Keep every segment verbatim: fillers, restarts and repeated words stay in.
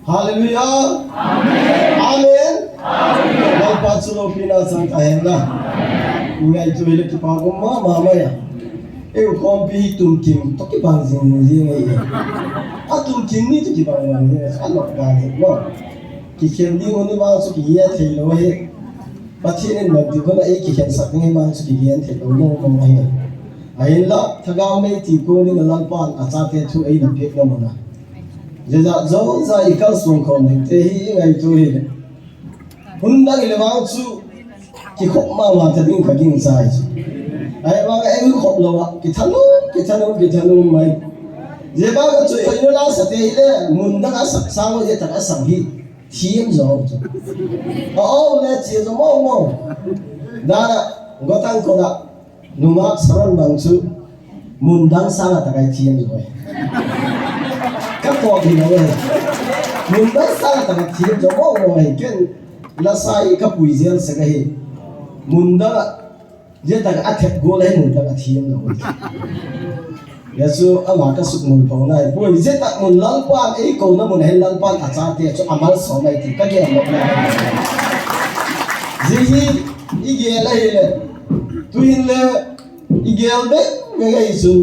Hallelujah. Amen. Amen. Lalpa chu loupina chang tahen. Ngaito le kipa um mama mai a. Eiho khompi hi tumkim toh kibang jing jing ahi. Atumkim ni toh kibang jing jing ahi. Alok ga ni mo. Kikhel ding u ni vang chu kihe thei lou ahi. Pathen in bangti kona eikikhel sak ding ahi vang chu kihe thei lou mong mong ahi. Ahinla, thagau nei ti kon in Lalpan achate thu eina peh na mun a. Jeh a, jouse i kalsong khom ding te hi i ngaito hi le. Hun dang i le vang chu, kikhop mama ta ding ka gingchai chu. Ahivang a ei khop lou a, kithanop, kithanop, kithanop mai. Jeh vang a chu, i hoina la sa te hi le, mun dang a sak sang, jeh tak a sang hi. Thiem jo chu. A, o, le chi jo mo mo. Da, gotang ko da. Nungah Saron bang chu mun dang sang a takai thiem jo e. Ka ko di lo e. Mun dang sang a takai thiem jo mo mo e. Ken la sai ka pui jel se ka hi. Mun dang a, jeh tak a thep go le mun dang a thiem lo. Jesu ama ka suk mun pau nai. Pui jeh tak mun Lalpan ei ko na mun hen Lalpan achate chu amal so mai ti ka gel lo na. Jeh hi i gel a hi le. Tuin le, i gel bek bek ahi chun.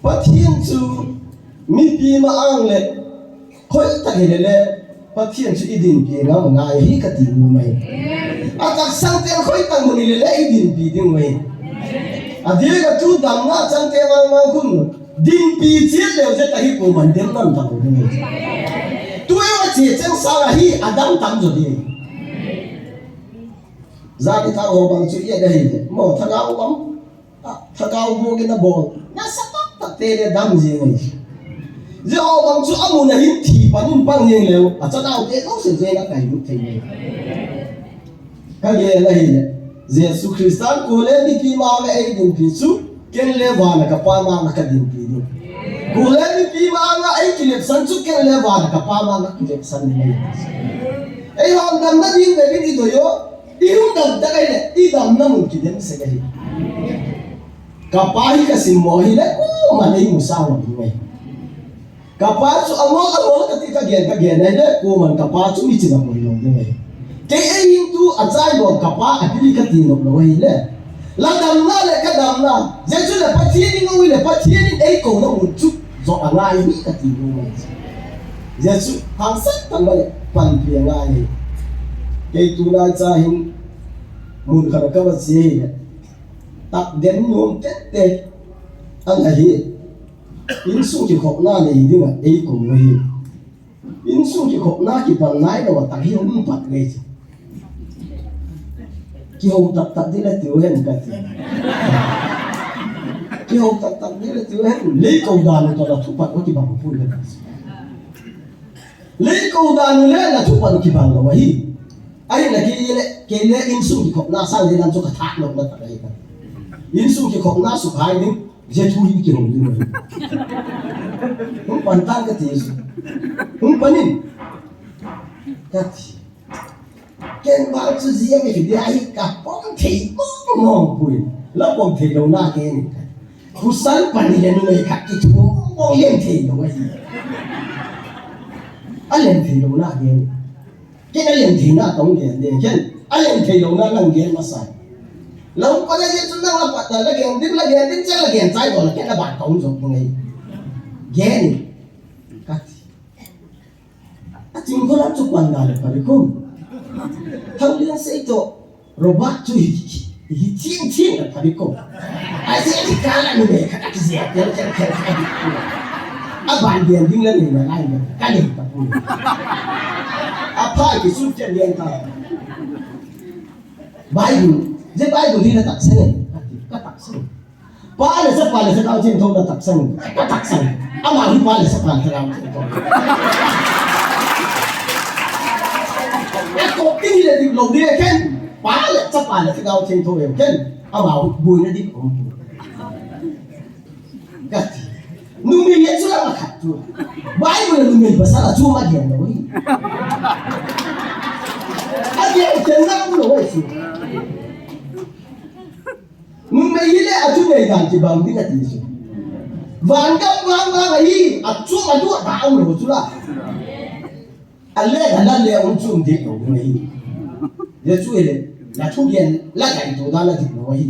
Pathen chu mipi ma ang le, khoi tak hi le le, Pathen chu i dinpi ngam ngai hi ka ti u mai. A taksang te khoi tak mun hi le le, i dinpi ding mai. A dia ka tu damna chang te vang vang khun, dinpi chiat leu jeh tak hi koiman dem nam tak u ding mai. Tu ei a chi chang sa hi a dam tam jo ding. Jani thang ho bang chu i et ahi le. Mo thagau bang. A, thagau buk in a bol. Nasa tak tak te le dam jeng ahi. Jeh ho bang chu a mun a hin thi pan in pang jeng leu. A chanau te jouse jeng a kai lut thei ahi. Ka gel ahi le. Jesu Christan ko le mipi ma le ei dinpi chu. Ken le van a ka Pa ma a ka dinpi ding. Ko le mipi ma a ei kilepsan chu ken le van a ka Pa ma a ka kilepsan ding ahi. Ei hon damna ding ve bin i doi o. I hung dam tak ahi le, i damna mun kidem sek ahi. Ka Pa hi ka sim mo hi le, koiman ei mu sang lo ding ahi. Ka Pa chu angol angol ka ti ka gen ka gen ahi le, koiman ka Pa chu mi chin a poi lo ding ahi. Kei ei hin tu a chai lo ka Pa a pi ka ti lo lo ahi le. La damna le ka damna, Jesu le Pathen in ngol le Pathen in ei ko na mun chu. Jot a ngai hi ka ti u mai. Jesu hangsan tan male panpi a ngai hi. Kei tunai cha hin mun khat ka va che hi le. Tak den nom tete. Ana hi. Insung kikhopna nei ding a ei ko u hi. Insung kikhopna kibang nai lo a tak hi hung pat ngai chu. Kihou tak tak ding le tiu hen ka ti. Kihou tak tak ding le tiu hen. Lei kou dan u toh la thupat u kibang pun ka ti. Lei kou dan u le la thupat u kibang lo ahi. Ahi na kei le, kei le insung kikhopna sang le lam chu ka thak lo na tak ahi ka. Insung kikhopna sukhai ding. Jesu hi kihou ding. Hung pan tan ka ti. Hung pan in. Ka ti. Ken vang chu jia mi dia hi ka pom thei mong mong pui. La pom thei lo na ke ni. Khosal pani le numei khat kithu mong lem thei lo ahi. A lem thei lo na ke ni. Ken a lem thei na tong gen de ken. A lem thei lo na nang gen masa. Lo pa le chu nang la pat la gen din la gen din cha la gen chai lo la ken a ban tong jong ngai. Gen ni. Ka ti. A chingkholam chu pan da le pha ding um. Thang lian sei toh. Robert chu hi, hi, hi thim thim le pha ding um. A je ki ka la numei khat a kije tel tel tel pha ding um. A ban bian ding la nei na lai le. Ka nei ta pu. A pha ki su chen lian ta. Bible. Je Bible hi na tak se ne. Ka tak se. Pa le Chapa le Lhagao Thengtho na taksang, ka taksang. Ama hi Pa le Chapa le Lhagao Thengtho. A kop ding le ding lo ding ken. Pa le Chapa le Lhagao Thengtho le ken. Ama boina ding um. Ka ti. Numei le chu la khat tu. Bible numei pasal a chu ma gen lo hi. A gen ken na lo hi. Numei hi le a chu nei dan kibang ding a ti chu. Van gam vang vang ahi, a chu a du a ta um lo chu la. A le a la le um chu um ding lo ding ahi. Jesu hi le, la thu gen, la kai to dan la ding lo ahi.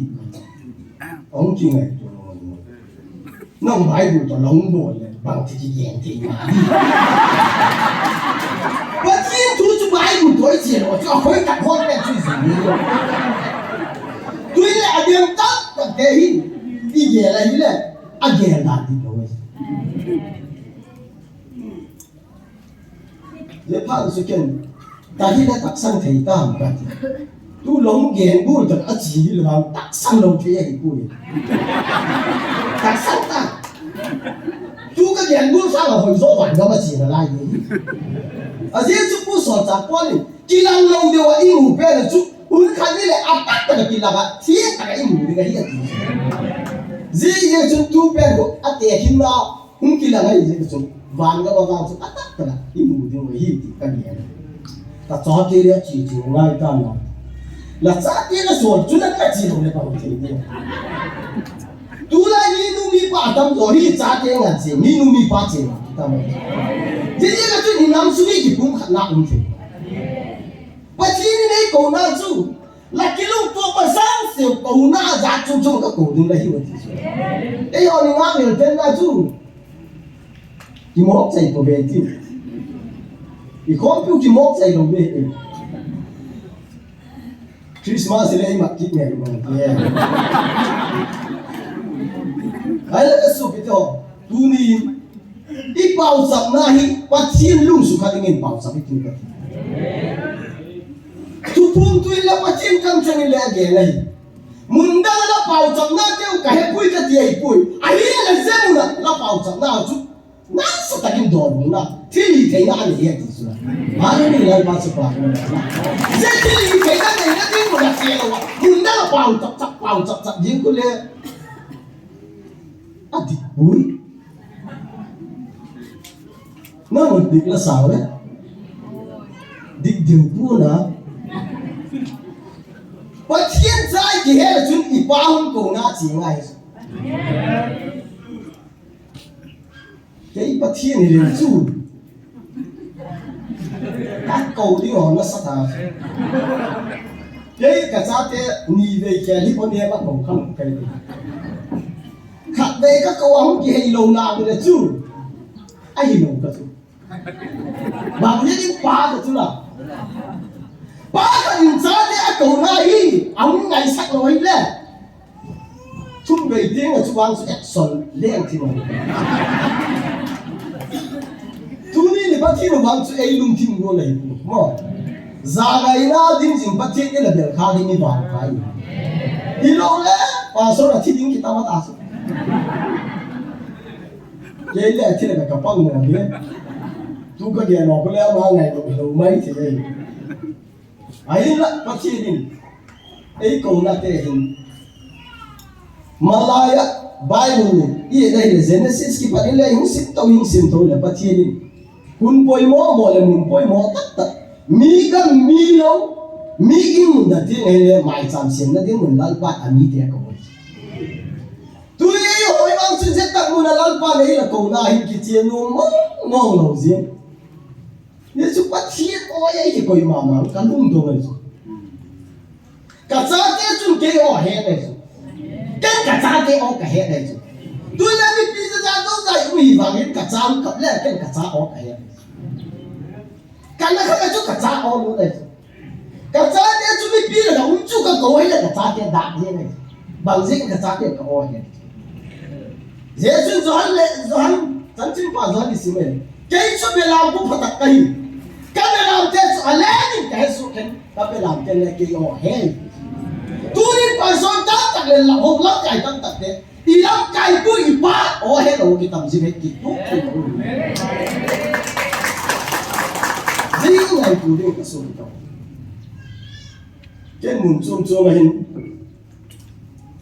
Ong ki ngai to lo. Nang Bible to long bol le, bang ti ki gen ti ma. Pathen thu chu Bible to i che lo, chu a khoi ta khoi pe chu zi ni. Tui le a diam ta, ta te hi. Igel ahile, agel dan ding lou ahi. Jeh phat chu ken, tahile taksang thei tam kati. Tu lou genbul tah a chi le vang taksang lou thei ahipoi. Taksang ta. Tu kagenbul sanga hoijo vangam a chi nalai e. Ajeh chu Pu Solchah Paul in, kilang lou diu a imu pen a chu, hun khat ni le atak tah a kilang a, thil tah a imu ding ahi ati. Jeh chu tu pen khu atekhin na, hung kilang ahi jeh chun, vangam a vang chu atak tah a imu ding ahi ti kagel. Kachate le achi chi ngai ta na. La chate le sol chu na kachi lou le bang thei ding. Tulai minu mipa atam jo hi chate ngan che, minu mipa che na tam. Jeh jeh a chu ni nam sung hi kipumkhat na um thei. Pathen in eikouna chu, la kilungtoh masang seh u kouna jat chom chom kakou ding ahi ati chu. Eiho ni nga mel pen na chu. Kimok chai pouve ti. Ikhompiu kimok chai lou ve. Christmas le imat kit ngai lou ve. Ahile kasopite ho, tuni ipaochapna hi Pathen lung sukha dingin paochap hitin kati. Thuphung tui le Pathen kamcheng in le agel ahi. Mun dang a la paochapna teu kahepoi kati ahipoi. Ahile jeh mun a la paochapna chu nasatah in donbutna, thilhitheina anei e ti chu. Hallelujah, Lalpa chu pa. Jeh thilhitheina neina ding mun a che lou a, mun dang a paochap chap, paochap chap ding khu le. Adihpoi. Nang dik la sao le. Dik ding pu na. Pathen cha i kihe chun i pa hung kouna chi ngai. Kei Pathen hi leng chu. Kakou ding ho nasatah. Kei kachate ni vei kei hi pon ne ma kou kham kei. Khatvei kakou a hung kihei louna le chu. Ahilou ka chu. Bang le ding pa ka chu la. Pa khat in chate akouna hi, ahung ngaisak lou hile. Thum vei teng a chu vang chu action leng thim a. Tuni ni Pathen vang chu ei lungthim go lei mo. Jangaina ding jing Pathen ni la bel kha ding ni vang kai. Hilou le, pastor a thi ding kitam a ta chu. Kei le thi le ka pang mo ni. Tu ka ge no ko le ma ngai lou lou mai thi le. Ahinla Pathen in eikouna te hin. Malai a Bible in, i et le Genesis kipat in le hung sim to, hung sim to le Pathen in. Hun poimo mo le mun poimo tak tak. Mi gam mi lou, mi in mun da ti ngai le maicham semna ding mun Lalpa a mite akou. Tuni eiho vang chun jeh tah mun a Lalpa le i la kouna hin kichen nom mong mong lou jeh. Hichu Pathen o ei kikoi mama, ka lungdong ahi chu. Kachate chun kei o ahe ahi chu. Ken kachate o kahe ahi chu. Tunia mipi jat jat jou jat um hi vangin kacha um kap le ken kacha o kahe ahi chu. Kana kha chu kacha o lou ahi chu. Kachate chu mipi le ka um chu kakou hile kachate da ahi ahi. Bang jeh in kachate ka o ahi. Jesun Johan le, Johan, chanchinpa Johan in asim e. Kei chu belam pu phatah kahi. Ka belam te chu alen in kahe soh khen, ka belam te le kei o ahi. Tunin pastor tamtah le la, hou lamkai tamtah te, i lamkai pu i pa o ahe lou kitam jing ahi kiti. Jing ngai pu ding ka sum to. Ken mun chom chom a hin.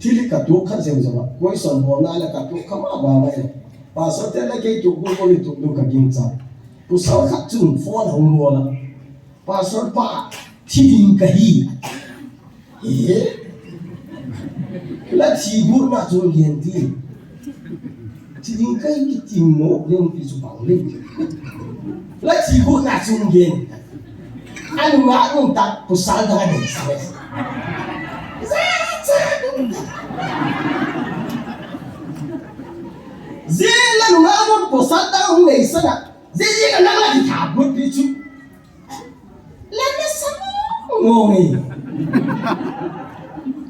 Thil hi ka tuh kha jeng jeng a, question bolna le ka tuh kha mama mai. Pastor te le kei tuh bul bul hi tuh ding ka gingcha. Pasal khat chun phone a hung bol a. Pastor pa, thi ding kahi. Eh? La thi gutna chu gen ti. Thi ding kahi kiti mo, leng pi chu pang leng. La thi gutna chu gen. Anunga nung tak pasal dang anei sa. Jin la nunga nung pasal dang hung nei sa na. Jin jin ka nang la ki tha but pi chu. La na sa mo ngi.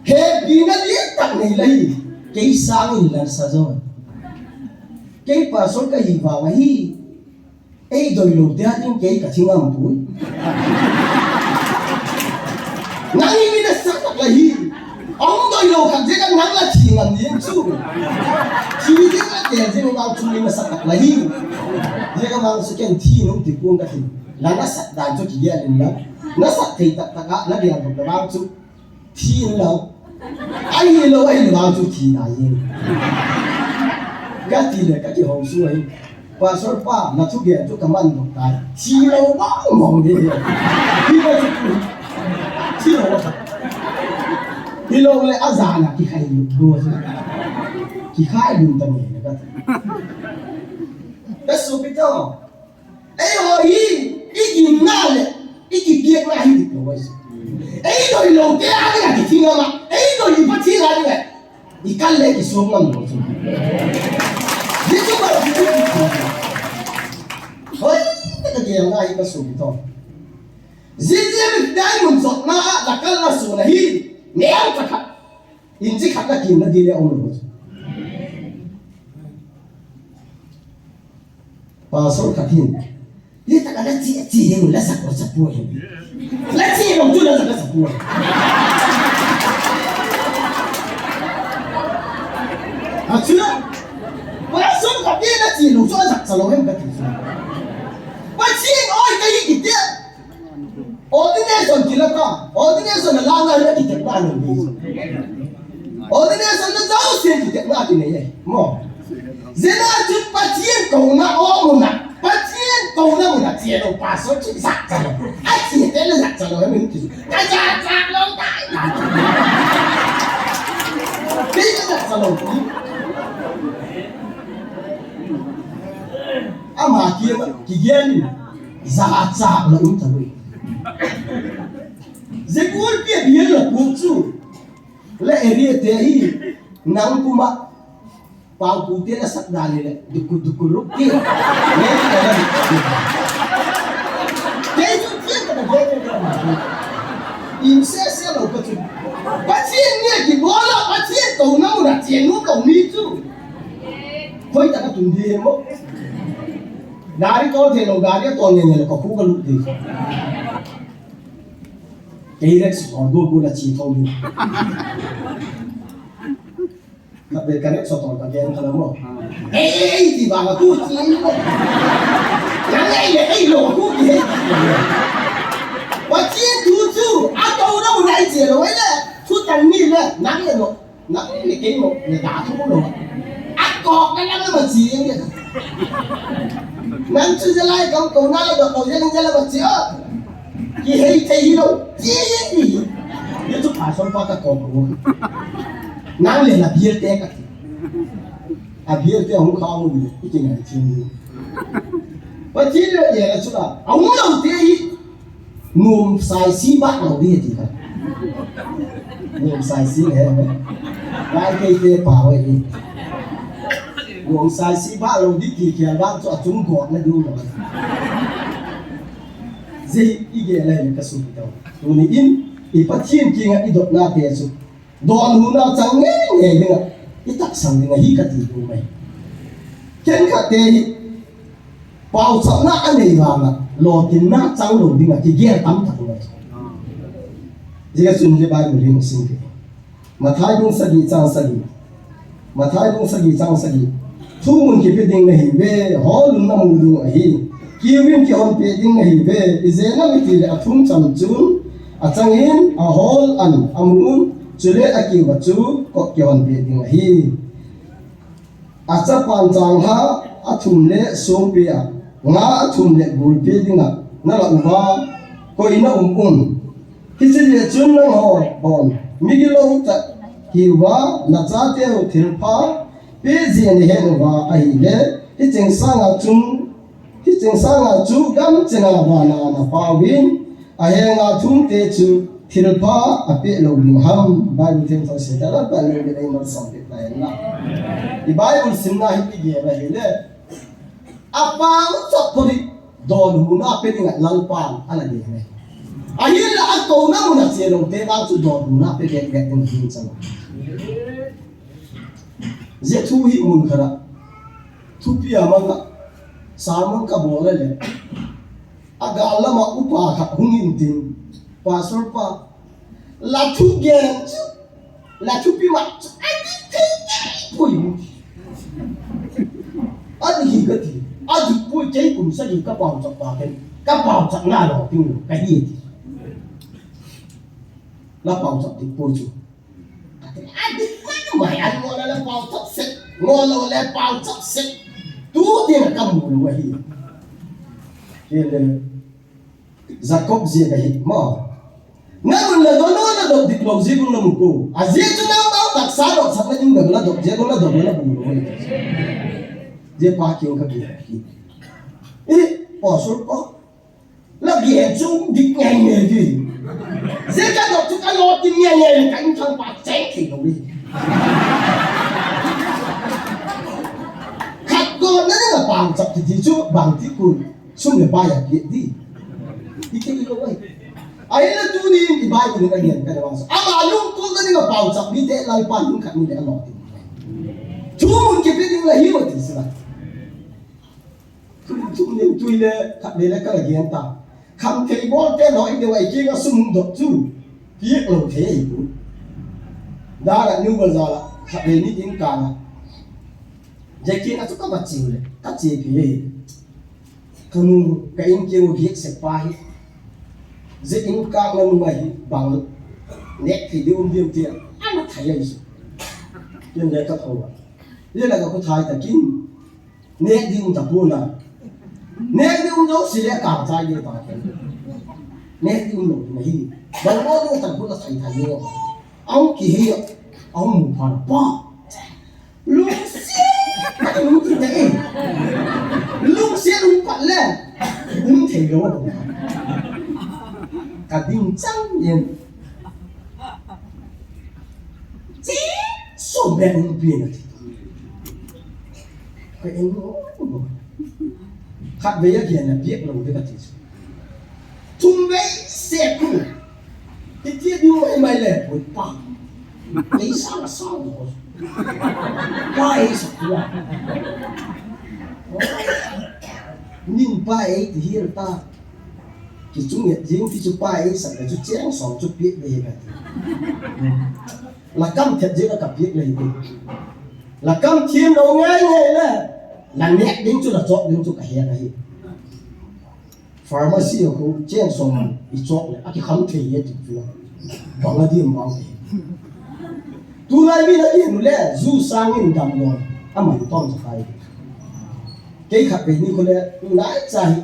He pi na li tak nei la hi. Kei sang in la nasa jo. Kei pastor kahi vang ahi. Ei doi lou te a ding kei ka thi ngam poi. Nang hi mi nasa tak la hi. Ahung doi lou khat jeh a nang la thi ngam ding chu. Thi ding la te jeh a nang chu mi nasa tak la hi. Jeh a nang chu ken thi nom ti pon ka thi. La nasa dan chu kigel in lang. Nasa thei tak tak a la gel lou la vang chu. Thi in lang. Ahilou, ahilou vang chu thi nai e. Ka ti le, ka kihou suh ahi. Pastor pa, na thugel chu ka man lou tai. Thi lou mong mong ding. Hi ka chu. Thi lou. Hilou le, a jan a kikhai lou. Kikhai lou ta nge ka. Ka supi to. Eiho hi, i ginna le, i kipiakna hi dik lou ahi. Ei doi lou te a ding a kithi ngam a, ei doi i Pathen a ding a, i kal le kisop ngam lou chu. Hichu ba, hichu ba. Hoi, te ka gel na hi ka supi to. Jiji mi dai mun jotna a, la kal na su na hi, neo ta kha. Inchi khat na kim na di le om lou chu. Pastor khat hin. Ye ta ka la chi, chi ye la sa ko sa pu ye. La chi lou chu la sa ko sa pu. Achu. Pastor khat hin la chi lou chu la sa sa lou hem ka ti chu. Pathen oi ka hi kiti. Ordination kila ta, ordination na langa na kitepna na ni. Ordination na jouse kitepna kinei e. Mo. Jeh a chu Pathen kouna o muna. Pathen kouna muna che lou pastor chu jat cha lou. A che te le jat cha lou, min ti. Ka jat cha lou tai. Te le jat cha lou. Ama ki, kigel in. Jachat la um talou. Jeh a kulpi a bial la kum chu. La area te hi nang kuma pau pu te la sak dan le duku duku ruk ti. Te chu ti ka da ge ka ma. Im se se lou ka chu. Pathen ni a kibol a, Pathen kouna muna che nom lou mi chu. Hoi ta ka tum di mo. Gari tol thei lou, gari tol nge nge le ka khu ka lut di. Kei rickshaw tol gu gu la chi tol di. Ka be ka rickshaw tol ka gen ka la mo. Ei, ei, ei, ti ba ka khu chi mo. Nang ei le ei lou khu di. Pathen thu chu, a kouna muna che lou ei le. Thu tan ni le, nang le lou. Nang le kei mo, le da thu lo. A kok ka lam le ma chi yeng le. Nang chu ja lai kong kong na le do kong yeng le ma chi o. Kihei thei hi lo. Chi yeng ni. Ye chu pa som pa ka kok ko. Nang le la bial te ka ti. A bial te hung kha mo ni. I ti ngai chi ni. Pa chi le ye la chu la. A hung lo te hi. Nuam saisi ba lo di ti ka. Nuam saisi he. Lai kei te pa we ni. Nuam saisi ba lo di ti kia ba chu a chung got na du lo. Jeh i ge lai ka su to. Tuni in i Pathen kinga i dotna te chu. Don huna chang ngei ngei dinga, i taksang dinga hi ka ti tu mai. Ken khat te hi, pauchapna a nei vanga, lolhinna chang lou dinga, kigel tam tak mai. Jeh a chun hi Bible hi sim ke. Mathai bung sagi chang sagi. Mathai bung sagi chang sagi. Thumun kipe ding nahi ve, holun namu ding ahi. Kiuvin kihonpeh ding nahi ve, ijeh inem itile athum chan chun, achangin, ahol an, amun, chule akiuva chu kot kihonpeh ding ahi. Achapan changha, athum le songpi a, nga athum le gulpi dinga, nalah uva, koi na um um. Hiche jeh chun nangho hon, migilou tah hiuva, nachateu thilpha, peh jeh nahet uva ahile, hicheng sanga chun, hicheng sanga chu gamchenga vana napauvin, ahenga thumte chu thilpha apeh lou ding ham, Bible themtho seitalpa Pathen in eimalsom peh tahen lang. I Bible simna hi igel ahile, apauchap poi. Don huna pe dinga Lalpan ana dei ne. Ahinla akouna muna che lou te vang chu don huna pe ding ding ding hin chang. Jia thu hi mun khat a thupi a mang a, sermon ka bol le le, a gal lam a upa khat hung in tin, Pastor pa, la thugen chu, la thupi ma chu, a di thei thei pui. A di hi ka ti, a di pui, kei kum sagi ka pau chak pa ken, ka pau chak na lo ting lo, ka hi ti. La pau chak ti pui chu. Ka ti, a di pui mai, a ngo la la pau chak sek, ngo lo le pau chak sek. Tu ti na ka mu lo hi. Ke le, Jacob jia ka hi ma. Na mun la do, na la do, dik lo jia kun la mu ko. A jia chu na ma tak sa lo, sa na yung la do, jia kun la do, la bu lo. Jia pa kiang ka ki. Eh, Pastor pa. La bi hen chu dik ngai ngai di. Jia ka do chu ka lo ti ngai ngai, ka in thang pa cheng ki lo ni. Khat ko na na pau chak ti chu bang ti kun. Sum le pai a pia di. I te i lo ai. Ai la tu ni i bai ko ni ka hian ka la sa. Ama lung tu na ni ka pau chak ni te lai pa lung khat ni le a lo ti. Thu mun ke pe ding la hi lo ti sa. Thu, thu ni tu le khat le le ka la hian ta. Kham thei bol te lo i de wai ki ka sum do chu. Pi lo thei ai bu. Da la nu ba za la. Khat le ni ding ka la. Je ki na chu ka ba chi le. Ka chi pi le. Ka nu, ka in keu hi se pa hi. Jia in ka la nu ma hi bang. Nek thei di um diam ti. Ana thai ai su. Yen le ka tho. Ye la ka ko thai ta kin. Nek di um ta pu na. Nek di um lo si le ka thai di ta kin. Nek di um lo na hi. Bang lo lo ta pu na thai thai yo. Ang ki hi. Ang mu pa pa. Lungsiat, lungsiat eh. Lungsiat um pat le. Um thei lo. Ka ding chang yen. Chi, so be um pi na. Ka en lo. Khat ve ya kian na piak lo de ka ti. Thum vei se khu. Ti ti diu mai mai le, oi pa. Ei sa la sa lo. Pa ei sa khu. Nin pa ei ti hil ta. Ki chung ye jing ti chu pa ei sa ka chu cheng song chu pi de ka ti. La kam thet jing ka pi le ti. La kam thim lo ngai ngai le. La nek ding chu la chok ding chu ka he ka hi. Pharmacy a khu cheng som i chok le, a kikham thei e ti chu. Bang a dim bang. Tulai mi na dim le, ju sang in dam don, a man ton sa kai. Kei khat pe ni khu le, tulai cha hi,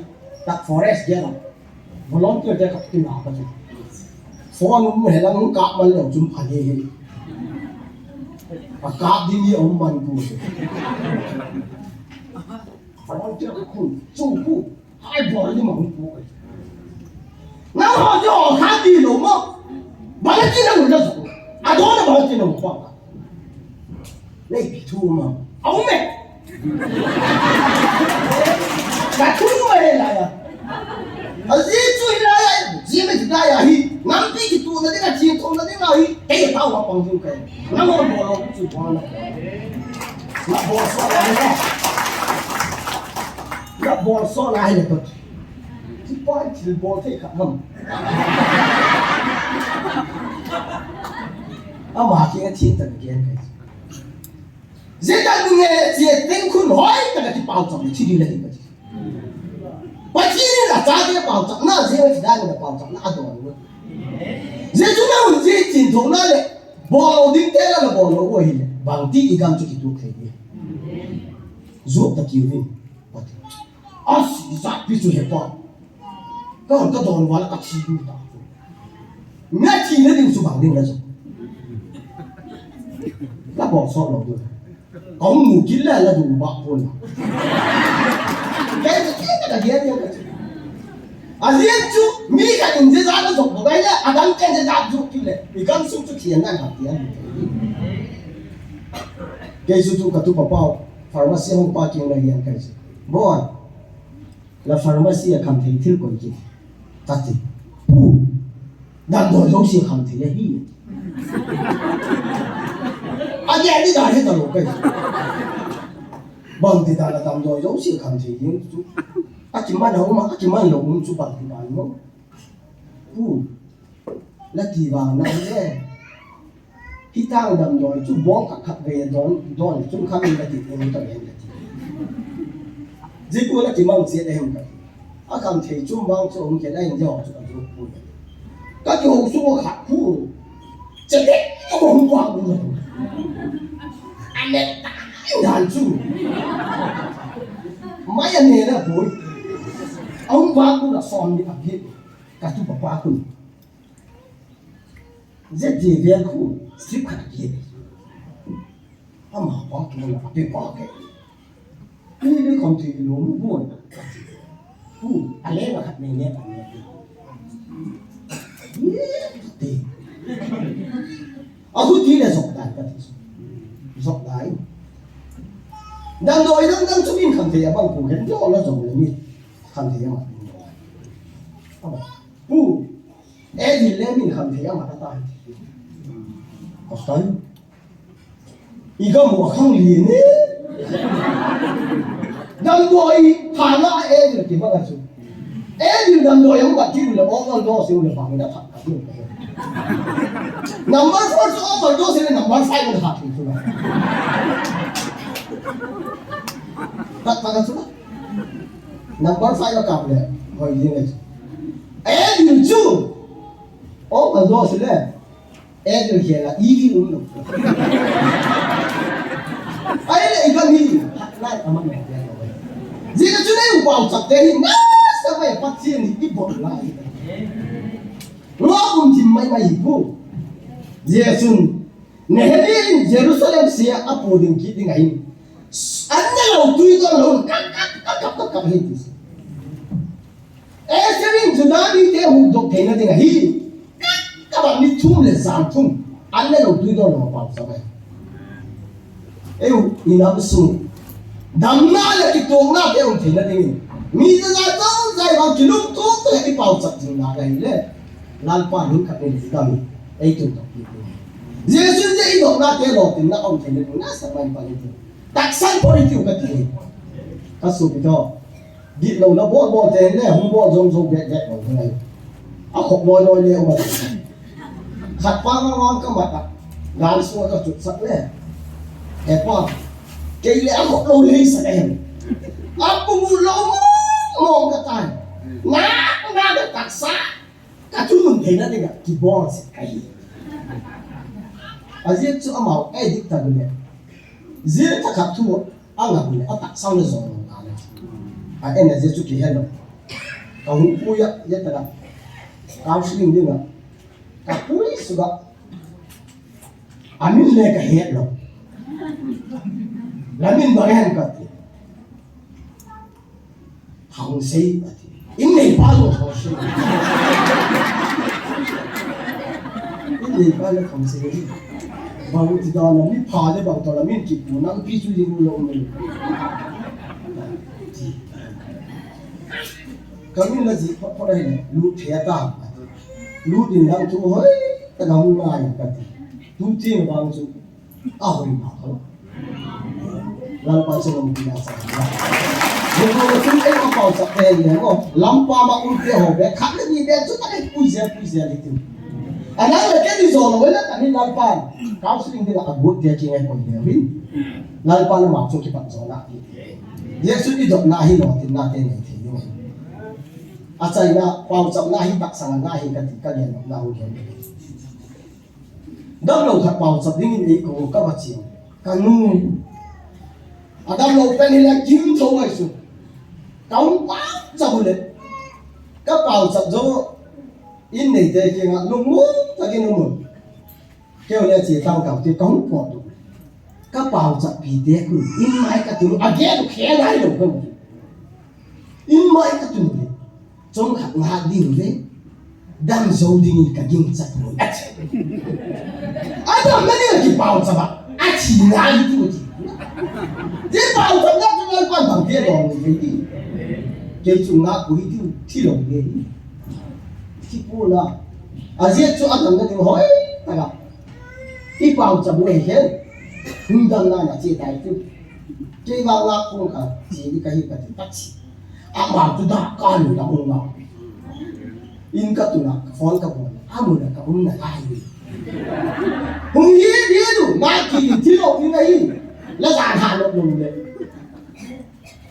tak forest ge la. Volunteer te khat ki na ka chu. Phone um he lang um kap man le chum pha he he. A kap ding ni um man pu. Volunteer khu, chu khu. Hai bol ni ma hung pu. Na ho jo kha di lo mo. Ba la ti na lo la so. A do na ba la ti na mo pa. Nei pi thu ma. Au me. Ka thu ma he la ya. A ji chu hi la ya. Ji me ji la ya hi. Ngam pi ki tu na de ka ji tu na de na hi. Ei ta wa pang ju kai. Na mo mo lo chu pa na. Na bo so la ya. Na bo so la ya. Ti pa thil bol thei kha ham. Ama ki a thil ta gen kai. Zeta nunge che teng khun hoi ta ka ti pau chang thi di le ka ti. Pa thi ni la cha de pau chang na je ti da ni pau chang na a don. Je chu na un je tin thong na le. Bol ding te la bol lo hi le. Bang ti i gam chu ki tu thei ni. Zu ta ki ni. Asi, zat pi chu he pa. Ka hon ka don wala ka thi du ta. Nga thi na ding su bang ding la chu. La bol so lo du. Ka hon mu kil la la du ba pon. Ka thi ka ta dia dia ka chu. A lian chu mi ka ding je za ka zo ko bai la a dang ken je za zu kil le. I kam sum chu thian na ka thian. Kei chu tu ka tu pa pau. Pharmacy hung pa king la hian kai chu. Boy. La pharmacy a kham thei thil koi kit. Ka ti. Pu. Dan doi lo si kham thei ahi. Age ni da he ta lo kai. Bang ti da la damdoi jouse khamthei ding chu. Akiman a um a, akiman lou um chu bang ti da lo. U. La ti vang na le. Hitang damdoi chu bong khat khat ve don, don chung khat in la ti, in ta ve la ti. Jiku la ti mang che de hem ka ti. A khamthei chum vang chu um ke la in jo chu ka ju pu. Ka ti ho su khat pu. Che de ko hung wa bu. A ne ta dan chu. Mai a ne la bu. A hung wa bu la som ni a bi. Ka tu pa pa ku. Zia ti vel khu, strip khat a ki. Ama pa ki na, a pe pa ke. Ni ni kham ti lo mu bu na. Khu, a le na khat nei ne pa ne. Ni ti. A khu ti le zok dai ka ti. Zok dai. Damdoi dang dang chu min khamthei a bang khu hen jo la zok le ni. Khamthei a ma. Khu. Edil le min khamthei a ma ta. Pastor. I ga mu khang li ne. Damdoi thana edil ti ba chu. Edil damdoi ang ba ti le o lo do se le ba na tha. Number four chu overdose le number five le hat chu. Ta ta chu. Number five a kap le. Hoi ni le. Edil chu. Overdose le. Edil khela, evil um lo. Ai le, i ga mi. Lai, ama no. Zia chu nei u pau chap te hi, na, sa mai Pathian hi i bol lai. Lo um thim mai mai hi pu. Zia chun, Nehemiah in Jerusalem sia a pu ding kit ding ahin. An ne lo tui don lo, kap, kap, kap, kap, kap, kap, hi ti. Esther in Judah mite hudok theina ding ahi. Ka, ka ba ni thum le jan thum. An le lo tui don lo pau sa bai. Eu, i nam sung. Damna le kituakna te um theina ding. Mi ja ja tong jai ba kilungtup te i pau chap ding na dai le. Lalpa nun khat ni le dam. Ei tun tok ki. Jesu je i dopna te lo tin na um theina ding na sa bai pa ni. Taksan po ni tiu ka ti. Ka su pi to. Gitlou na bol bol te le, hung bol jong jong bek bek bol te ngai. A khop loi loi le uma. Khat pa ma wang ka mat a. Gal su ka chut sak le. He pa. Kei le a khop lou le sa le. A pu mu lou mo mo ka tai. Na na ka taksa. Ka thu nun theina ding a kibol se ka hi. A zia chu amau addict ta le. Zia ta khat thu a ngah le a taksa le zong lo ta le. A en a zia chu kihe lo. Ka hung pui a, zia ta la. Counseling ding a. Ka pui suga. A min le ka het lo. La min bang hen ka ti. Thang sei, a ti. In nei pa lo thang sei. In nei pa lo thang sei. Bang ti dan a mi pha le bang to la min ki pu nang pi chu ding lo me. Ka min la ji pha pha dai le, lu phe ta. Lu din lang tu hoi, ta ga mu ngai ka ti. Tu ti bang chu. A hoi ma ko. Lalpa chu lom pina sa. Ko ko tun ei a pau sa pe ne ko. Lampa ma um te ho be khat le ni be chu ta ei pui se pui se ni tu. Ana le ke ni zo lo le ta ni Lalpa. Counseling de la a gut te ki ngai ko de wi. Lalpa na ma chu ki pat zo na. Jesu i dopna hi lo tin na te nei thei ni. A chaina pau chapna hi taksang na hi ka ti ka le na hu ke. Damlou khat pauchap dingin eikou ka va chiang. Ka nu. A damlou pen hi le kim tho ngai su. Ka hung pauchap u le. Ka pauchap jo in neite kianga lungmong takin um un. Keu le chi tang kau ti ka hung pot u. Ka pauchap pi te ku in mai ka tu a ge tu khe lai lo ka. In mai ka tu le. Chomkhat ngah ding ve, dam jou dingin ka gingcha poi, ati. A damna ding a kipauchap a, athi ngai tu ti. Ti pauchapna chu Lalpan bang ti a dong ni ve ti. Kei chu ngah poi ti, thi lo ve ti. Ti pu la. A zia chu a damna ding hoi, ta la. I pauchap u ahi hen. Hung dam na na che tai tu. Kei vang la kong ka che di ka hi ka ti tak si. Ama tu da ka ni la hung na. In ka tu na ka phone ka bon. A mu na ka um na ka hi. Hung hi di tu ma ki ti lo ti na hi. La sa ha lo lo le.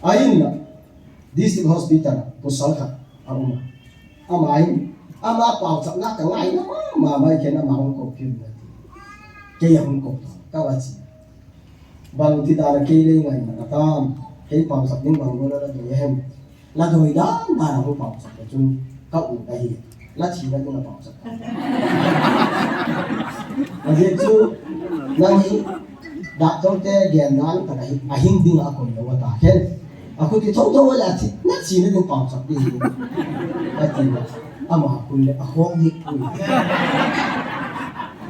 A in la. District Hospital, pasal khat a um a. Ama in, ama pauchapna ka ngaina mama, mai khen ama hung kop kit na. Kei a hung kop ta, ka va chi. Bang ti dan a kei le ngaina ka tam, kei pauchap ding bang bol a la doi a hem. La doi dan dan a hung pauchap ka chun, ka u ka hi. La thina ding a pauchap. Ajeh chu, nang hi, doctor te gen dan tak a hi, a hing ding a koi lo ta hen. A khuti thong thong le a thi, na thina ding pauchap ding hi. A ti na, ama kun le a hong hi kun.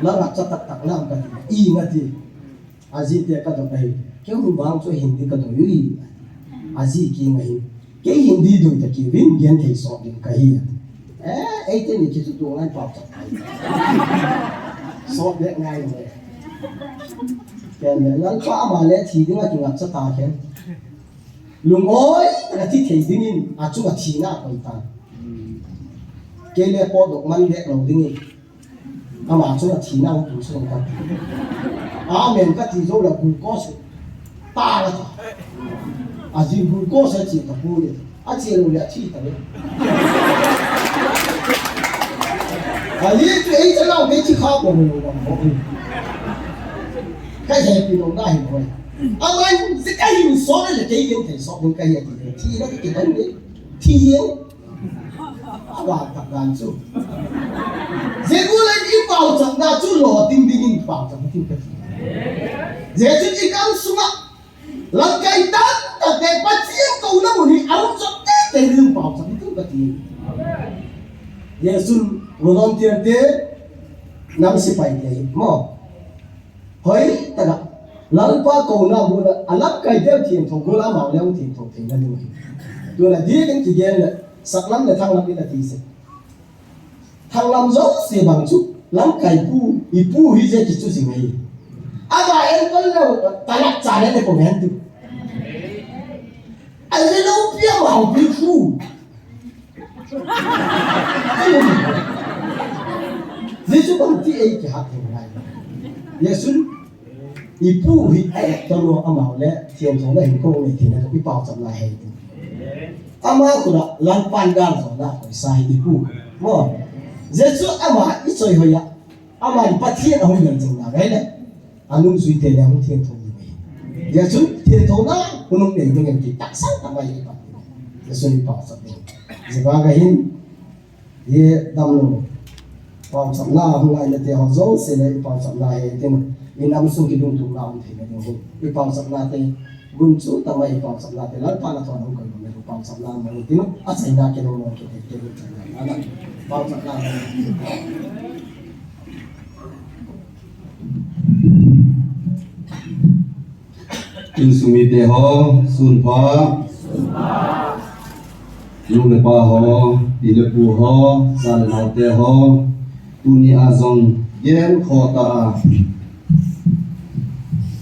La ngap cha tak tak na ka ti, i nga ti. Aji te ka dot ahi. Kei hung vang chu Hindi ka doi ui. Aji ki nga hi. Kei Hindi doi ta ki vin gen thei sot ding ka hi. Eh, ei te ni ki chu tu ngai pau ta. Sot le ngai le. Ken le Lalpa ama le thi ding a ki ngap cha ta ken. Lung oi, ta thi thei ding in, a chu a thi na koi ta. Kei le po dok man le lo ding in. Ama chu a thina hung tu chun ka ti. Amen ka ti zo la glucose. Ta la ta. A ji glucose a chi ta pu le. A chi lo le a thi ta le. A li chu ei cha lo ke chi kha ko lo ba ko. Ka he pi lo na hi ko. Aman zi ka hin so le ke yin te so ka ya ti. Thi na ke ban le. Thi yin. Awa tak dan chu. Jesu le i pauchapna chu lo ding ding in pauchap ding ka ti. Jesu i kam sunga. Lamkai tan tak te Pathian ko na mun hi a hung chap te te ding pauchap ding ka ti. Jesu volunteer te nam sipai te mo. Hoi, taka. Lalpa ko na mun a lamkai te thian thong ko la ma le thian thong te na ding. Tu na di ding ki gen le. Saklam le thanglam in a ti se. Thanglam zo se bang chu, lamkai pu, i pu hi je ki chu jing hi. Ama en kol le, talak cha le le ko hen tu. A le lo pi ama pi pu. Jesu bang ti ei ki hat he ngai. Jesu I pu hi, eh, tolo amau le, thiam thong le hin ko le, thiam le i pauchapna he. Ama kula, Lalpan gal zo na, ko sa hi i pu. Mo, Jesu ama i choi hoya, ama i Pathian a hung yan jing na, gai le. Anung zui te le, hung thiam thong le. Jesu thiam thong na, hunung le, ding ki tak sang ta mai i pa. Jesu i pauchap le. Jeba ga hin, Ye damlo. Pauchapna hung ngai na te ho jouse le i pauchapna he tin. I nam sung kidung tung na um thei na ding hin. I pauchapna te gun chu tama i pauchapna te Lalpa na thon hung koi na i pauchapna ma ni tin. A chai na ke lo lo ke te ke lu chai na. Ana pauchapna ma ni. Insung mite ho, sun pha. Nu le pa ho, pi le pu ho, cha le nao te ho. Tuni a jong gen kho ta a.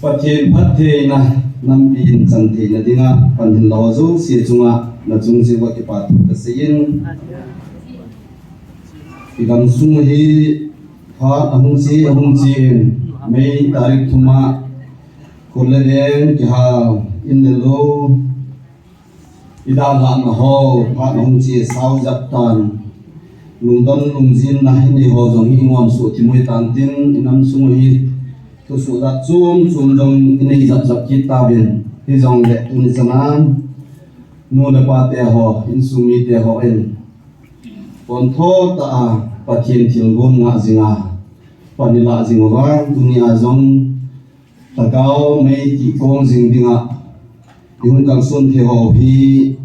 Pathen phattheina nampi in chan theina dinga pan hin lo jouse chunga na chung jeh uva kipa thu ka sei in. I gam sung hi phat ahung che, ahung che in May tarik thum a Khut le veng kihal, in le lou, i dalhahna ho, phat ahung che sao jat tan, lungdon lungjinna i nei ho jong hi i ngom suh thim u hitan tin, i nam sung hi thusuh jat chom chom jong i nei jat jat kit tauvin, hijongle tuni chan a nu le pa te ho, insung mite ho in pontho tah a Pathen thilgon ngah jing a, pan i lah jing uva, tuni a jong Lhagao mei kikong jing dinga, i hung kalson thei ho hi,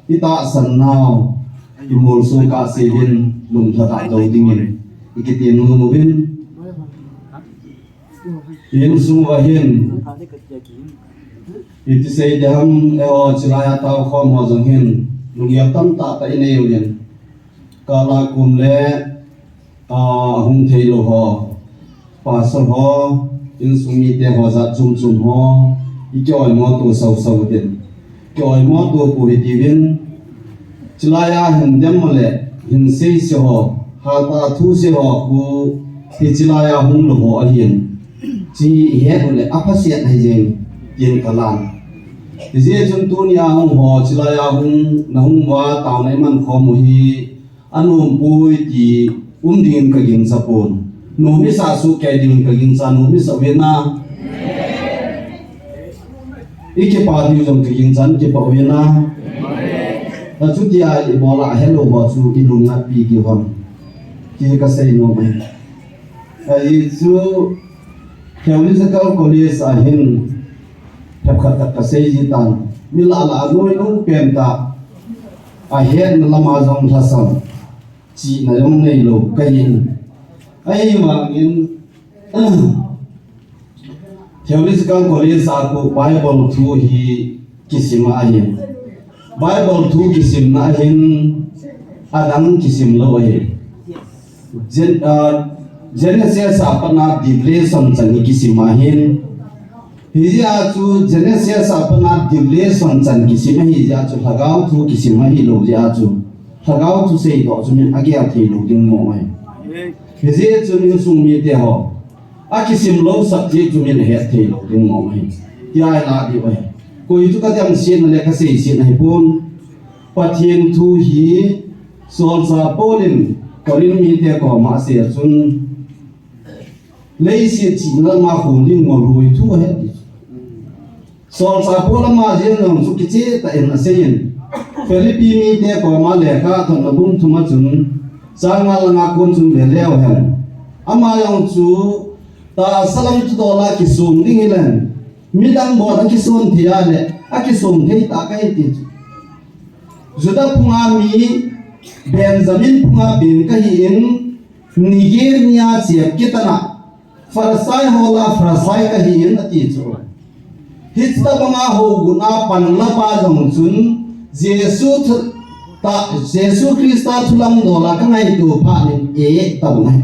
i tahsan nau, i molso kahse hin, lungtha tah jou dingin, i kitem nom uvin. I insung uva hin, i ti sei ding ham, eiho chilai a tao khom ho jong hin, lunggel tamtah tah i nei uvin. Kala kum le, a, hung thei lou ho, pastor ho, Insung mite ho jat chom chom ho, i kioimo to sau sau din. Kioimo to pu hi tiuvin, chilai a hin dem le hin sei se ho, halta thu se ho khu, hi chilai a hung lou ho ahin. Chi i het u le a pha siat hai jeng, tin ka lan. Hijeh chun tuni a hung ho, chilai a hung, na hung uva, tao na i man khom u hi, a nom poi ti um dingin ka gingcha pon. Nom i sa su kei dingin ka gingcha, nom i sa u ve na. I kipa diu jong ka gingcha, i kipa u ve na. Na chuti a i bol a helou ho chu i lung nat pi diu ham. Ti ka sei nom e. Ahi chu Theological College a hin, thep khat khat ka sei ji tan. Mi lah lah a nuilung pen ta. A hetna lam a jong lhasam. Chihna jong neilou ka hin. Ahivangin, Theological College a khu Bible thu hi kisim ahin. Bible thu kisimna ahin, adang kisim lou ahi. Gen-, ah, Genesis a pat a Revelation chan hi kisim ahin. Hijeh a chu Genesis a pat a Revelation chan kisim ahi jeh a chu Lhagao thu kisim ahilou jeh a chu Lhagao thu seidoh chu min agel thei lou ding mong ahi. Hijeh chun insung mite ho, a kisim lou sah jeh chu min ahet thei lou ding mong ahi. Tia i lah diu ahi. Koi chu ka demset na le ka seiset na hi pon. Pathen thu hi Solchah Paul in Corinth mite koma asei a chun, leiset chihna lama hung ding ngol hoi thu ahi ti chu. Solchah Paul ama jeng jong chu kicheh tah in asei in, Philippi mite koma lekha thotna bung thum a chun, chang nga le nga kon chun ve leu hen. Ama jong chu tahsa lam thudol a kisong ding hilen, midang bol a kisong thei a le, akisong thei tah kahi ti chu. Juda phunga mi, Benjamin phunga beng kahi in, Niger nia chep kitana, Pharisai ho lah a Pharisai kahi in ati chu. Hitabanga houguna panla pa jong chun Jesu thu, ta, Jesu Christa thu lam dol a ka ngaito phat in e tabang ahi.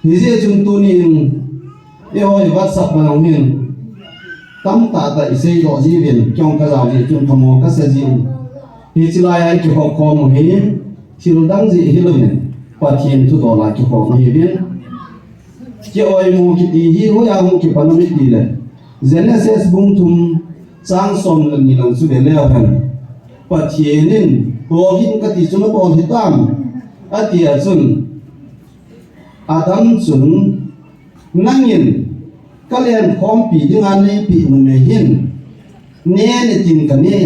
Hijeh chun tunin, eiho i WhatsApp a jong hin, tamtah tah i seidoh jiuvin, kei jong ka jao jeh chun phamo ka sa jin. Hiche lai a i kihou khom u hi, thil dang jeh hilouvin, Pathen thudol a kihou ahiuvin. Kioimo kiti hi hoiya hung kipan ham itile, Genesis bung thum chang som le ni lang chu ve leu hen. Pathen in, bol hih in kati chun abol hitam, ati a chun, Adam chun, nangin ka lenkhompi dinga neipeh numei hin, nen itin ka ne,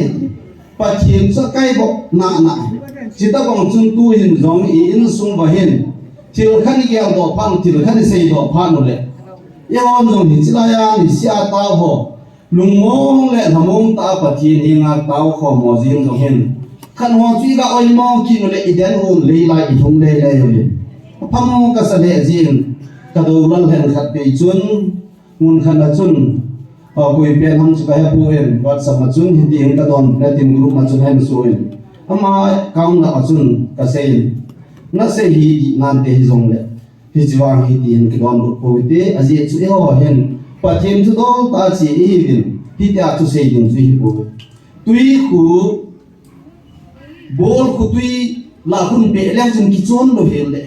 Pathen chu akaiboh nana. Chutabang chun tuhin jong i insung uva hin, thil khat i geldoh phat u, thil khat i seidoh phat u le, eihon jong hiche laiya niseh a tao ho, lungmong le lhamong tah a Pathen henga tao khom ho jeng jong hin, khat ho chu i ga oimo kit u le i den un lei lai i lhung lei lei u le. Aphamo ka sa lheh jin, ka doulal hen khat pei chun, mun khat a chun, a, koi pen ham chu ka hepon, WhatsApp a chun, hiti hin ka don, na team group a chun hin so in. Ama account a chun ka sei in. Na sei hi ti nante hijongle. Hiche vang hitin kidon lut pou hite, ajeh chu eiho hin Pathen thudol tah a che ihiuvin, hitia thusei ding chu hipoi. Tui khu, bol khu tui lah khun peh leu chun kichon lou hel le.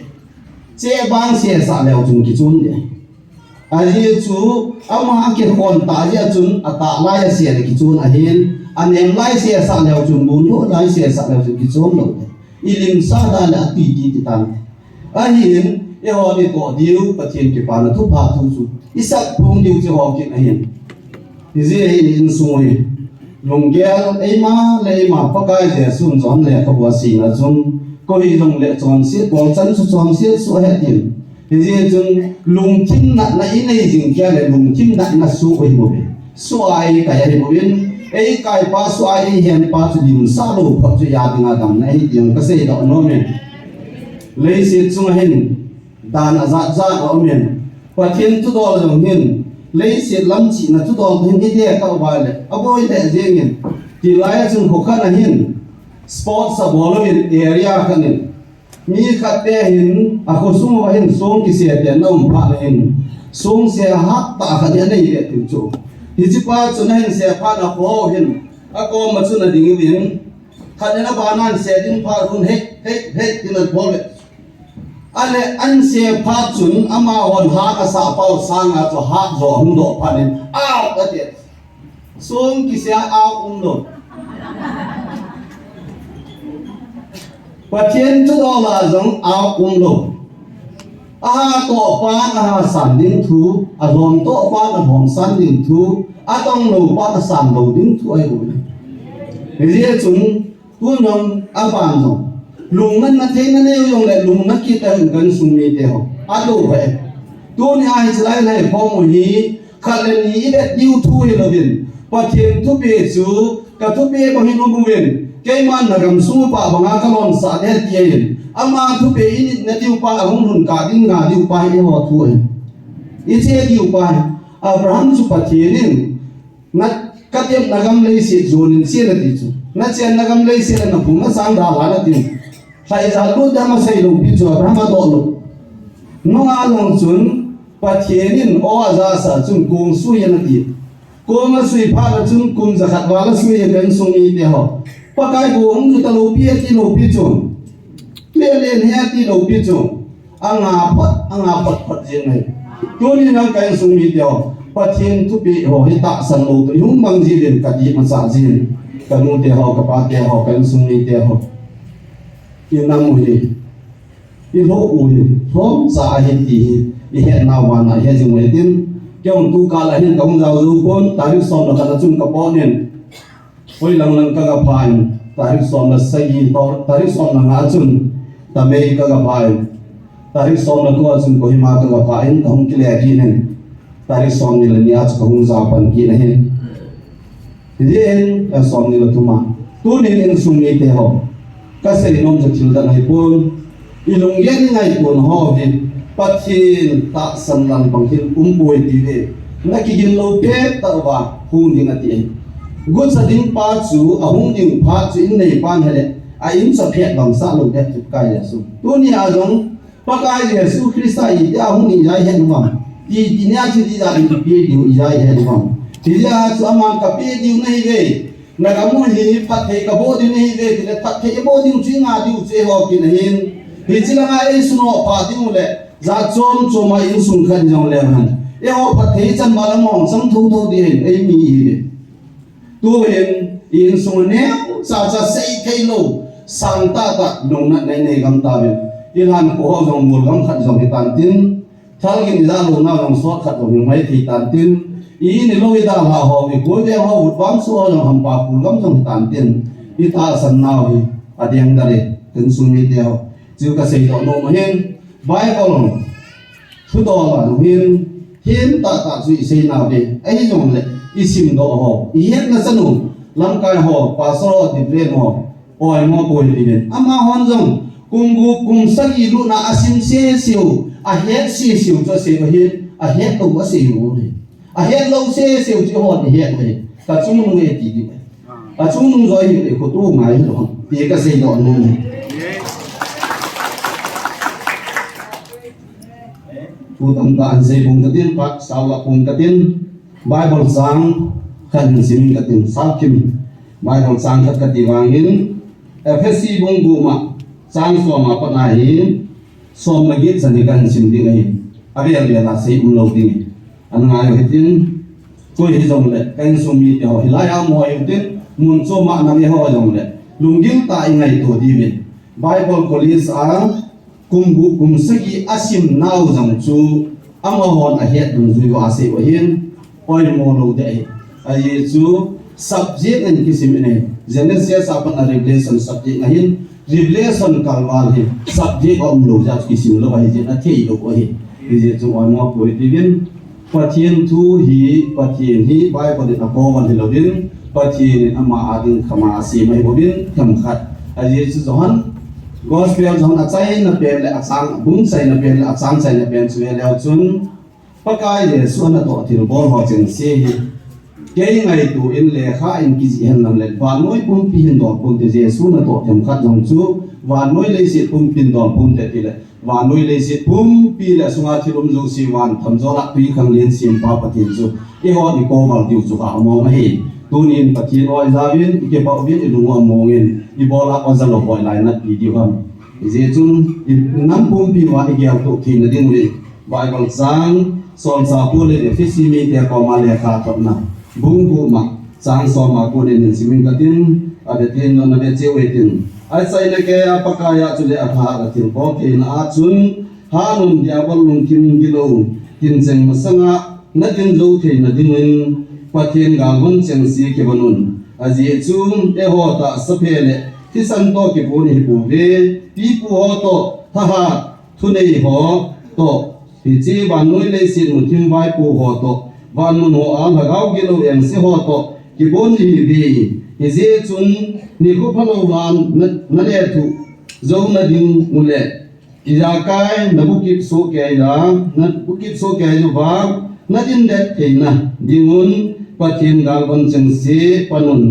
Che bang sesah leu chun kichon le. Ajeh chu ama akikhon tah jeh a chun atah lai a se le kichon ahin, anem lai sesah leu chun, bol lou lai sesah leu chun kichon lou le. I limsah dan le atui ti ti tan. Ahin, eiho i toh diu, Pathen kipana thupha thu chu i sak phung diu chu ho kin ahin. Hijeh hin insung hi, lunggel, eima le eima Pakai Jesun John lekhabu a seina chun, koi jong le chonset, kolchan chu chonset suh ahi tin. Hijeh chun, lungthim natna i nei jing kei le lungthim natna suh ahi bou ve. Suh a eikai ahi bouvin, eikaipa suh a eihenpa chu limsah lou phot chu i a dinga damna ahi ti jong ka seidoh nom e. Leiset chunga hin dan ajat jat aumin, Pathen thudol jong hin, leiset lam chihna thudol hin i dei tauva le, aboi lheh jengin, tilai a chun kho khat a hin, sports abol uvin area khat in, Mi khat te hin, akhosung uva hin song kise te na um phat na hin, song se hat tah khat hi anei ve tiu chu. Hiche pa chun ahin se phat na kho hin, akom a chun ading uvin, khat in abana ahin se ding phat hun hei, hei, hei, tin abol ve. Ale ahin se phat chun amahon hat asah pau sanga chu hat jo hung doh phat in, "Au!" ati. Song kise a au umlou. Pathen thudol a jong au umlou. Aha toh pan aha san ding thu, alhom toh pan alhom san ding thu, atong lou pan asan lou ding thu ahi uve. Hijeh chun, tun jong aban jong, lungna na theina neo jong le lungna kit a hin ka insung mite ho. Alo ve. Tuni a hiche lai lai khom u hi, khat le ni i vet diu thu hilouvin, Pathen thupeh chu ka thupeh bang in um uvin, keiman na gamsung upa banga ka lonsah ding ahi ti ahin, ama thupeh i nit na diu pa, ahung lhun kah ding nga diu pa hi eiho thu ahi. I che diu pa hi, Abraham chu Pathen in, na, ka tepna gam leiset jon in che nati chu. Na chenna gam leiset a na phung na chang dalha nati. Lhaija lut ding ama sei lou pi chu Abraham adoh lou. Noah jong chun Pathen in aw ajah sa chun kong sui anati. Kong asui phat a chun kum jakhat val asui a ka insung mite ho. Pakai kong hung ju talou pi ati lou pi chun. Le le ne ati lou pi chun. Anga phot, anga phot phot jeng ahi. Tuni nang ka insung mite ho. Pathen thupeh ho hi tahsan lou toh i hung bang jeh in ka dih masa jin. Ka nute ho, ka pate ho, ka insung mite ho. I nam u hi. I lou u hi, lhomcha ahi ti hi, i hetnau vang a i he jing u hitin. Kei jong tukal a hin ka hung jao jou pon, tarik som le khat a chun ka pon in. Hoilang lang ka ga pha in, tarik som le sagi, tarik som le nga a chun, Tamei ka ga pha in. Tarik som le ko a chun Kohima ka ga pha in, ka hung kile kit in. Tarik som ni le ni a chu ka hung jao pan kit ahin. Hijeh in, tarik som ni le thum a. Tunin insung mite ho. Ka seinom chu thil dang ahipon. I lunggel i ngaito na ho hi. Pathen tahsan lam bang thil um poi ti ve. Na kigin lou pet tah uva hung ding ati. Gucha ding pa chu ahung ding phat chu in neipan hele. A in cha phet bang sah lou pet chu kai le su. Tuni a jong Pakai Jesu Christa iti a hung ding ijat i het uvem? Ti, ti nia chu ijat in pe diu ijat i het uvem? Ti ijat chu aman ka pe diu nahi ve. Na gam u hi phatthei ka bol diu nahi ve, ti le phatthei i bol diu chu i nga diu chu eiho kin ahin. Hiche langa ei sun ho pha diu le, jat chom chom a insung khat jong le hen. Eiho phatthei chan ba la mong chang tho tho ding ahin, ei mi hi ve. Tuhin, i insung a neocha cha sei thei lou, sang tah tah, lungnatna i nei gam tauvin. I lhankhuh ho jong mol gam khat jong hi tan tin, thal gin i dah lou nau jong sot khat jong hi mai thei tan tin, i in i lou i dalha ho, i koi veng ho, vut vang su ho jong hampa kul gam jong hi tan tin, i tahsan nau hi, adang dale, ka insung mite ho. Chu ka seidoh nom ahin, Bible thudol a hin, hin tah tah chu i sei nau ve. Ahi jongle, i simdoh ho, i hetna chan u, lamkai ho, pastor ho, Reverend ho, oimo poi ti ven. Amahon jong, kum gup, kum sagi lutna a sim sese u, a het sese u chu asei u ahin, a het lou asei u ahi. A het lou sese u chu hon i het u ahi. Ka chungnung e ti diu ahi. A chungnung jo hi le khoto ngai lou. Ti ka seidoh nom. Thu tamtah ahin sei pong katin, phat sao la pong katin, Bible chang khat hin sim katin, sao kim. Bible chang khat kati vangin, Ephesi bung gup a, chang som a pat a hi, som le get chan hi kahin sim ding ahi. Avel vel a sei umlou ding. Ana ngai u hitin, koi hijongle, ka insung mite ho, hilai a um ho hitin, mun chom a na ve ho jongle, lunggil tah a i ngaito diuvin. Bible College a kum gup kum sagi a sim nau jong chu, amahon a het dungjui uva asei u ahin, oimo lou ding ahi. Ajeh chu, subject in kisim in ahi. Genesis a pat a Revelation subject ahin, Revelation kalval hi subject a umlou jeh a chu kisim lou ahi jeh in athei lou ahi. Hijeh chun oimo poi tiuvin, Pathen thu hi, Pathen hi, Bible in akouvin hilouvin, Pathen in ama a ding khama asem ahibouvin, themkhat. Ajeh chu Johan, Gospel Johan achaina pen le achang, abung chaina pen le achang chaina pen chu ve leu chun, Pakai Jesu natoh thilbol ho chengse hi, Kei ngaito in lekha in kijih hen lang le, vannoi pumpi hin dol ponte, Jesu natoh themkhat jong chu vannoi leiset pumpi hin dol ponte tile, vannoi leiset pumpi le asunga thil um jouse van thamjol a twikhanglen sempa Pathen chu eiho i cover diu chu kha among ahi. Tunin Pathen oi jaovin, i kipah uvin, i lung u among in, i bol a oja lou hoi lai natpi diu ham. Hijeh chun i nam pumpi uva i geltoh theina ding uvin Bible chang, Solchah Paul in Ephesi mite koma lekha thotna bung gup ma chang som a kon in hin sim inge katin, avet in nana vet cheh u hitin. Achaina keiya Pakai a chule athahat a thilbol theina a chun, hanun Diabol lungthim gilou tincheng masanga nadin jou theina dingin Pathen galvan chengse kivon un. Ajeh chu eiho tahsa phe le thisan toh kivon ihi pouve, pipu ho toh, thahat thunei ho toh, hiche vannoi leiset muthim vaipo ho toh, vanmun hoa lhagao gilou engse ho toh kivon ihiuve. Hijeh chun nikho phalou vang na, nalethuh jouna ding ule, ijakai nabukit sohkei a, nabukit sohkei uva nadin det theina dingun Pathen galvan chengse pan un.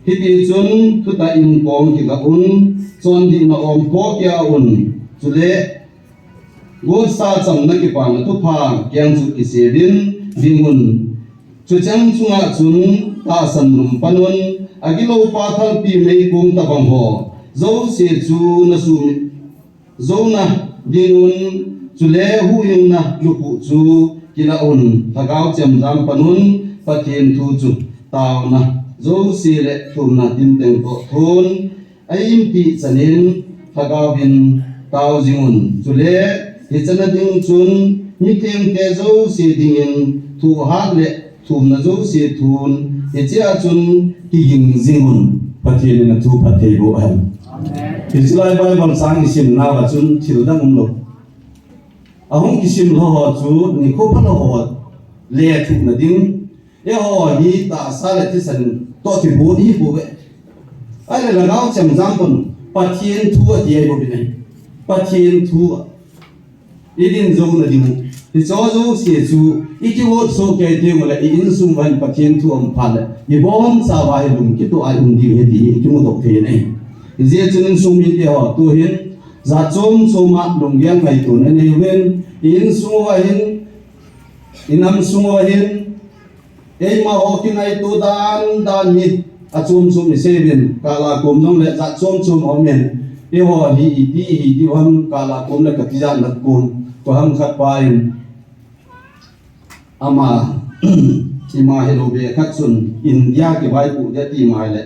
Hitichun thutah in kong kiga un, chondihna om kong kia un, chule gotsa chamna kipana thupha keng chu kiseuvin dingun. Chucheng chunga chun tahsan lum pan un, agiloupa thalpi meikong tabang ho jouse chu nasumit jouna dingun, chule huhhingna lukhuh chu kilah un, lhagao chemjam pan un, Pathen thu chu taona jouse le thumna tinteng toh thon aimpi chanin lhagaovin tao jing un. Chule hiche na ding chun mithengte jouse dingin thuhat le thumna jouse thun, hichea chun kiging jing un. Pathen in athu phatthei boh hen. Amen. Hiche lai Bible chang isimnauva chun thil dang umlou. Ahung kisim lou ho chu nikho phalou ho lethuhna ding. Eiho hi tahsa le thisan toh kivon ihi pouve. Ahile lhagao chemjam pan un, Pathen thu ati ahi bouvin ahi. Pathen thu a idin jouna ding u. Hiche jouse chu ikigot sohkei teng ule i insung uva hin Pathen thu aum phat le ibonchauva hi lungkitoh a i um diu ahi ti hi ikimudoh thei in ahi. Hijeh chun insung mite ho tuhin jat chom chom a lunggel ngaito nanei uvin, i insung uva hin, i namsung uva hin, eimaho kingaito dan dan hi achom chom isei uvin, kala kom jongle jat chom chom aumin, eiho hi iti ihi diu ham, kala kom le katijat nat kom, koiham khat pa in ama, ima hilou be khat chun India kivaipoh ding ati mai le,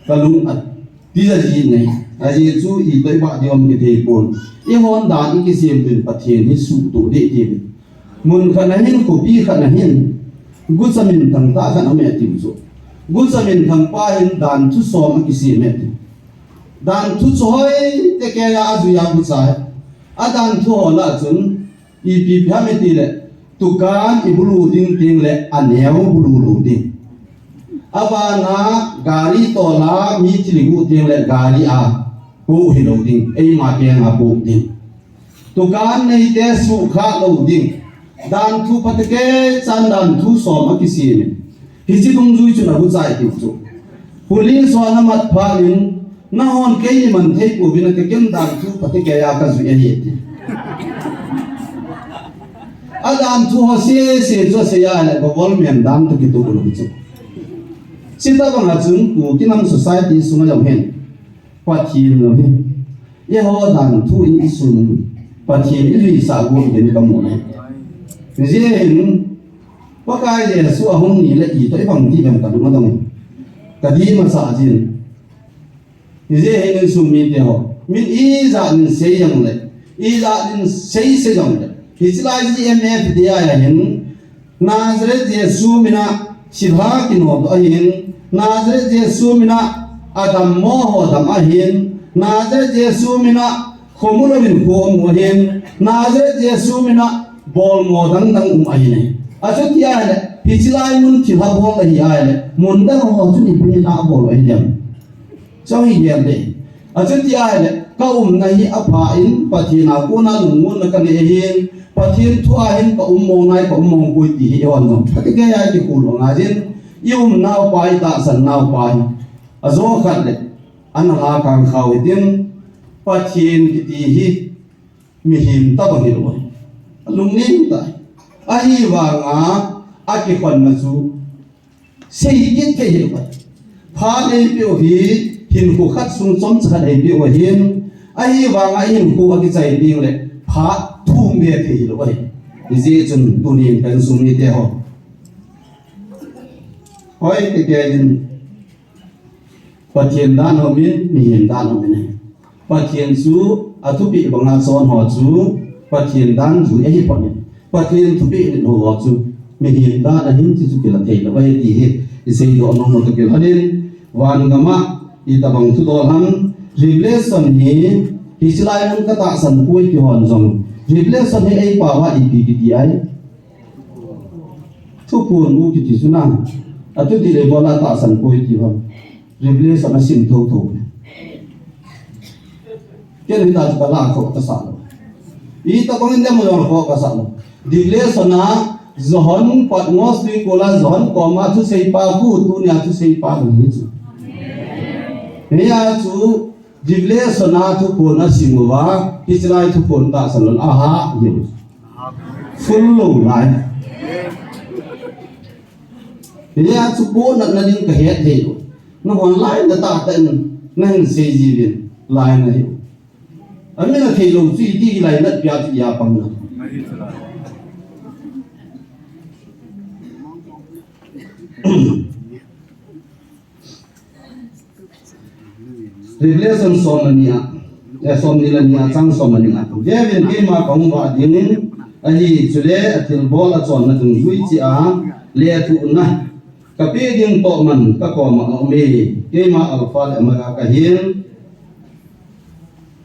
kalung atija ji nei. Ajeh chu itoh ibah diu ham kithei pon. Eihon dan ikisem uvin Pathen hi suhtoh ding ati uvin. Mun khat na hin, khopi khat na hin, gucha minthang tah khat aume atiu chu. Gucha minthang pa hin dan thu som akisem e ati. Dan thu chu hoitah keiya ajui a gucha hi. Adan thu ho lah chun ipi ipi ham itile, dukan ibulu ding teng le aneo bulu lou ding. Abana gari tola mi thil igu teng le gari a poh hilou ding, eima kenga poh ding. Dukan neite suhkhah lou ding. Dan thu phatecha chan dan thu som akisem e. Hiche dungjui chun agucha atiu chu. Police hon amat phat in, nahon kei iman thei pouvin, kei ken dan thu phatecha kajui ahi ati. Adan thu ho sese chu asei a le government dan toh kitoh lou chu. Chutobang a chun Kuki nam society sunga jong hin Pathen jong hi, eiho dan thu in isun, Pathen iluisah got ding kamu e. Hijeh hin, Pakai Jesu ahung ni le itoh ibang ding ham kalung adong. Kadih masa jin. Hijeh hin insung mite ho, min ijat in sei jongle, ijat in sei sei jongle, hiche lai G M F D I a hin, Nazareth Jesu mina thilha kinomdoh ahin, Nazareth Jesu mina adammo ho dam ahin, Nazareth Jesu mina khomu louvin khomu ahin, Nazareth Jesu mina bolmo dang dang um ahin. Achuti ahile, hiche lai mun thilha bol ahi ahile, mun dang ho chun ipi mina abol ahi dem. Chong hi gel ding. Achuti ahile, kaumna hi apha in, Pathen a kona lungmonna kanei ahin, Pathen thu a hin kaum mong nai, kaum mong poi ti hi eihon jong phatecha kikholdoh ngai jin. I umnau pa, i tahsannau pa hi, ajo khat le ana la kang khau hitin, Pathen kiti hi mihem tabang hilou ahi. Alungnem tah. Ahivanga akikhonna chu seikit thei hilou ahi. Phat eipeh u hi hinkho khat sung chomcha khat eipeh u ahin, ahivanga hinkho akichai ding le phat thum be thei hilou ahi. Hijeh chun tunin ka insung mite ho, hoi, kei kei in Pathen dan aumin, mihem dan aumin. Pathen chu athupeh banga chon ho chu Pathen dan jui ahi pon in, Pathen thupeh nit ho chu mihem dan ahin, chuchu kila thei lou ahi ti hi isei doh nom u toh kilhon in, van gam a itobang thudol ham, Revelation hi, hiche lai mun katahsan poi ti hon jong, Revelation hi eipao a ipi kiti ai? Thuphon u kiti chu na. Atuti le bol a tahsan poi ti ham. Revelation a sim thotho. Ken hita chu kala kho kasa lou. Itobang in dem jong kho kasa lou. Revelation a John Patmos tuikol a John koma thusei pa khu, tunia thusei pa khu hi chu. Hia chu Revelation a thuphon asim uva, hiche lai thuphon tahsan lou, aha, hi. Full lou lai. Hia chu ponatna ding kahet thei lou. Nahon lainat tah tah in nahin sei jiuvin, lainat hi. Amin athei lou chu iti hi lainat pia chu ia pang na. Revelation som le ni a, eh, som ni le ni a chang som le ni a. Veuvin, keima kahung vah ding ahi, chule athilbol achonna dungjui cheh a lethuhna kapeh ding toh man kakoma aume. Keima Alpha le Omega kahin,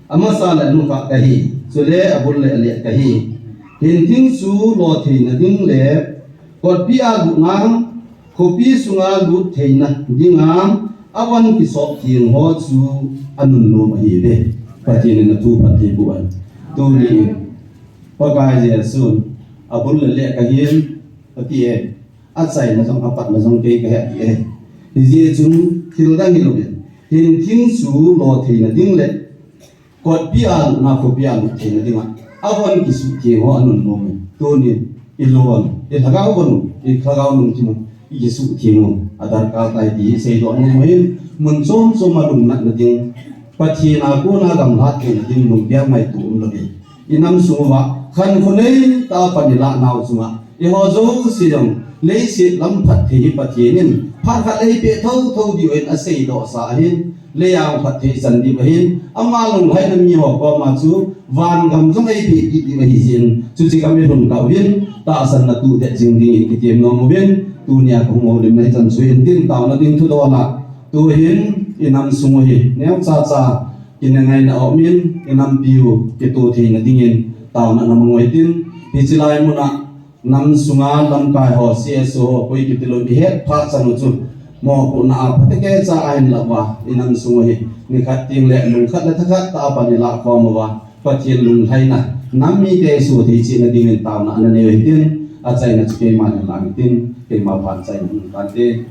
amasa le anukhah kahi, chule abul le aleh kahi. Hinthing chu lo theina ding le kotpi a lut na, khopi sunga lut theina dinga, avon kisop theng ho chu anunnom ahiuve. Pathen in athu phatthei boh hen. Tuni Pakai Jesu, abul le aleh kahin, ati e. Achaina jong, apatna jong kei kahe e. Hijeh chun thil dang hilou in, hinthing chu lo theina ding le kotpi a lut na, khopi a lut theina dinga, avon kisuh theng ho anunnom e. Tunin, ilon, ilhagao von u, ilhagao lungthim u, ikisuh theng u adarkar tai ti hi seidoh nom u ahin, mun chom chom a lungnatna ding, Pathen a kona gamlhat theina ding lunggel ngaito umlou ding. Inam sung uva khankho neitah a pan ilah nau chunga, eiho jouse jong leiset lam phatthei hi Pathen in phat khat eipeh thotho diu in aseidohsa ahin, lei a phatthei ichan diu ahin, ama lunglhaina miho koma chu vangam jong eipeh kit diu ahi jeh in, chuche gam ilhun kah uvin, tahsanna tudet jing dingin kitem nom uvin, tunia kahung houlimna hichan chu hin tin, taona ding thudol a, tuhin inam sung u hi neocha cha kingaina aumin, inampiu kitoh theina dingin taona namang uvin tin, hiche lai muna nam sunga lamkai ho, C S O ho, koi kiti lou, ihet phat chan u chu mopohna a phatecha ahin lah uva, inam sung u hi nikhat teng le lungkhat le thakhat tah a pan ilah khom uva, Pathen lunglhaina, nam mite suhthei chehna dingin taona nanei uvin tin, achaina chu keiman lang tin, keima phat chaina hung tante.